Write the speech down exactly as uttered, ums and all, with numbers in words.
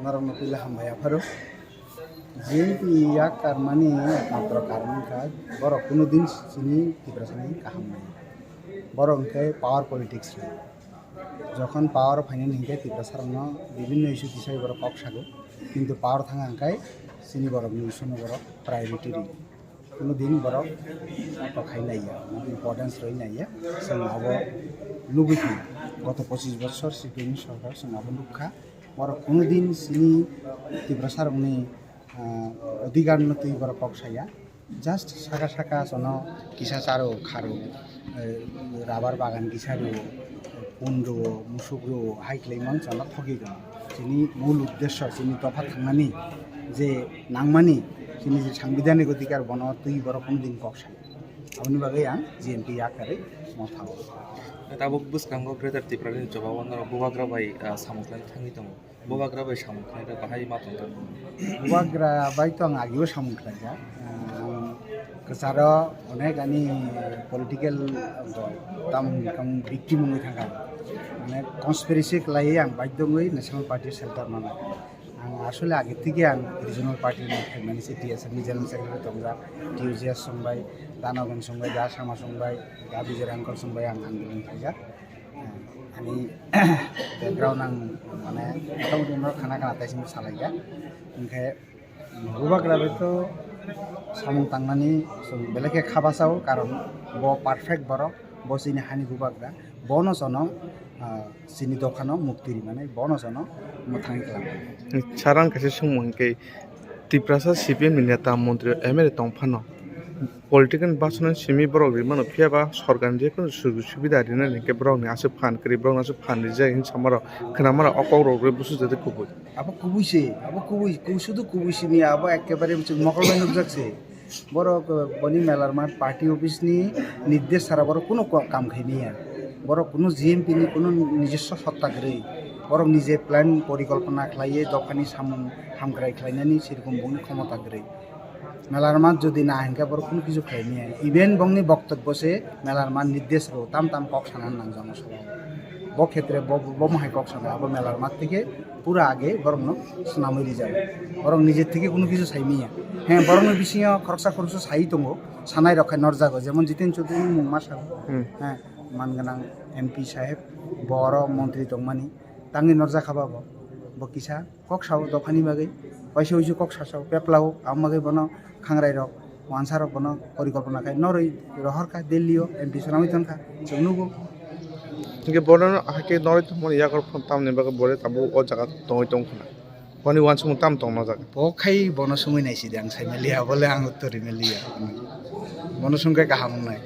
Norokno puila hambai apharo. G N P yak karmani ekmatro karon wngkha borok kuno din chini Tiprasani kaham nai. Borok hwnkhe power politics rw. Jokhon power phainani hinkhe Tiprasarokno bibinno issue tisai borok kok sago. Kintu power thanga hinkhe chini borokni issue no borok priority rw. Kuno din borok kokhai naiya, importance rwi naiya. Chwng abo nugwi kha, goto pochis bochor C P M ni sorkar chwng abo nukha. Borok kuno din chini Tiprasarokni, ah, odhikar no twi borok kok saya. Just saka saka sono kisa charo kharo, eh, rubber bagan kisa rwo, pun rwo, musuk rwo, hai khlai man sono thogi rwo. Chini mul uddesho, chini dopha thangnani je nangmani, chini je sangbidhanik odhikar bono twi borok kuno din kok sai. Aboni bagwi ang G N P yakarwi motha o. Tabuk bwskango Greater Tipraland ni jobao norok bubagra bai, ah, samung khlai thangwi tongo. Bubagra bai samung khlai da bahai ma tongkha. Bubagra bai to ang ageo samung khlaijak. Ah, kwcharo onek ani political, ah, tam, tam victim wngwi thangkha. Mane conspiracy khlaiwi ang baidhyo wngwi National Party shelter mano. Ang asole age theke ang regional party ni khaimani se T S F ni general secretary tongjak, T U J S songbai, Danagon songbai, Da Sama songbai, Da Vijay Rangkar songbai ang andolon khaijak. Ani background ang mane motamoti norok khana khana tei simi salaikha. Hinkhe bubagra bai to samung tangnani chwng belai khe kha bachao, karon bo perfect borok, bo chini hani bubagra, bono jono, ah, chini dophano mukti rimani, bono jono mwthangwi kwlangmani. Sarang kaisa songmung hinkhe Tiprasa C P M ni neta montri M L A tong phano political basonani simi borok rimano, phiya ba sorkar ni je kono sujog subida rinani hinkhe borokni aswk phan kwrwi, borokni aswk phan rijak hinwi samarok khwnamarok o kokrok rwi busu jatwi kubui. Abo kubui se, abo kubui, ku-, sudu kubui simi abo ekkebare mokol bai nukjak se. Borok, uh, boni melarmat party office ni nirdesh sara borok kuno ko-, kam khaimaya. Borok kuno G M P ni kuno nijoswo sotta kwrwi. Borok nije plan porikolpona khlaiwi dophani samung hamkrai khlainani sirikom bongni khomota kwrwi. Melarmat jodi na hinkhe borok kuno kisu khlaimaya. Even bongni boktobbo se melarmat nirdesh rw tam tam kok sana nang jana sabo. Bo khetre bo, bo mohai kok sana abo melarmat theke pura age borokno swnamwi rijak. Borok nije theke kuno kisu saimaya. He, borokni bisingo khoroksa khoroksa sai tongo, sanai rok khai norjago, jemon Jiten Chaudhary ni mung ma sago. Hmm. He, man gwnang M P saheb, bo oro montri tongmani, tangwi norjak kha ba bo. Bo kisa kok sao dophani bagwi, waisa waisa kok sasao, peplao, amo bagwi bono khangrai rok, wansa rok bono porikolpona khai norwi rohor kha, Delhi o M P swnamwi tong kha, chwng nugo. Hinkhe bono haikhe norwi tongmani yago phano tamni bagwi bo tabuk o jaga tongwi tong khna. Boni uansukmung tamo tong o jaga? Bo khai bono swngwi naisidi, ang saimaliya, bole ang uttor rimaliya. Bono swngkhe kaham wngnai.